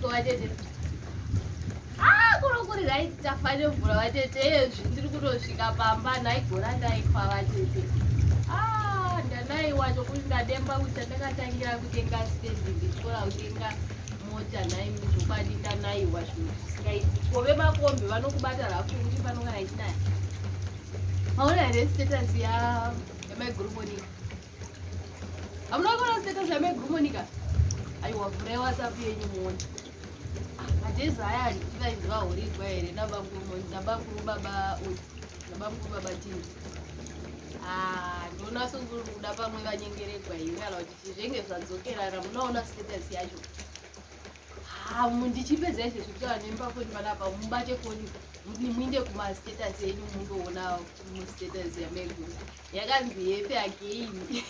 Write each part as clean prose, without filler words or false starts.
Makadiko vatete? Ah, kuno kuri right, tafa nemvura vatete. Ezvi ndiri kutosvika pamba nhaigora ndaikwa vatete. Ah, ndanaiwa chokuti ndademba kuti chandakatangira kutenga stand ndichikora kutenga mota nhaimi zvokwadi ndanaiwa zvinhu zvisingaiti. Ko vemakombi vanokubata rafu kuti pano kana ichinaya. Maona here status ya yamaiguru Monica? Hamuna kuona status yamaiguru Monica? Aiwa vhurai WhatsApp yenyu muone. Madhezi aya handivainzi vahurigwa here nabamukuru nabamukuru baba Odi nabamukuru baba Tini. Ah, ndoona sokuri kuda pamwe vanyengeregwa here kana kuti zvenge zvadzokerana munoona status yacho. Ah, ndichipedza izvezvi kutaura nemi pafoni panapa mubate foni muinde kumastatus enyu mundoona mustatus yamaiguru yakanzi happy again.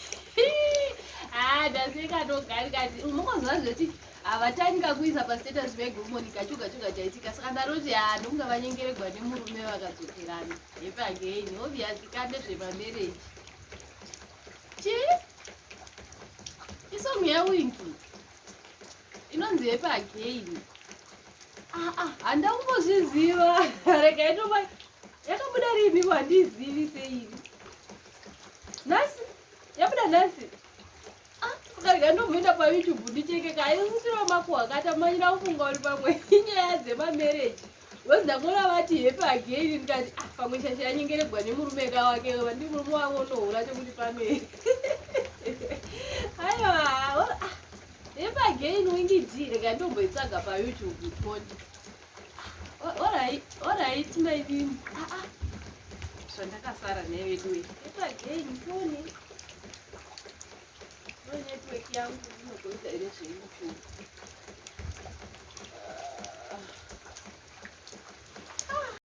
Ah, ndaseka ndoga ndikati mungoziva zvoti havatanga kuisa pastatus maiguru Monica chuga chuga chaitika saka ndaroti ah ndokunga vanyengeregwa nemurume vakadzokerana happy again obvious kande zvemamarriage chii isong yaWinky inonzi happy again. Ah, ah, handa kumbozviziva regai toma yakabuda rini ko handizivi seini nhasi yabuda nhasi. Ah, saka rega ndomboenda paYouTube ndicheke kaisitiro makuhwa katamanyira kufunga uri pamwe inyaya dzemamarriage because ndakuona vati happy again ndikati ah pamwe shasha yanyengeregwa nemurume ka wake ndi murume wavo unohura chekuti pamwe aiwa ah, happy again Winky D rega ndomboitsvaga paYouTube tione. Alright mainini. Ah, ah. Zvandakasara neveduwe happy again tione. No network yangu inogoita here zveYouTube?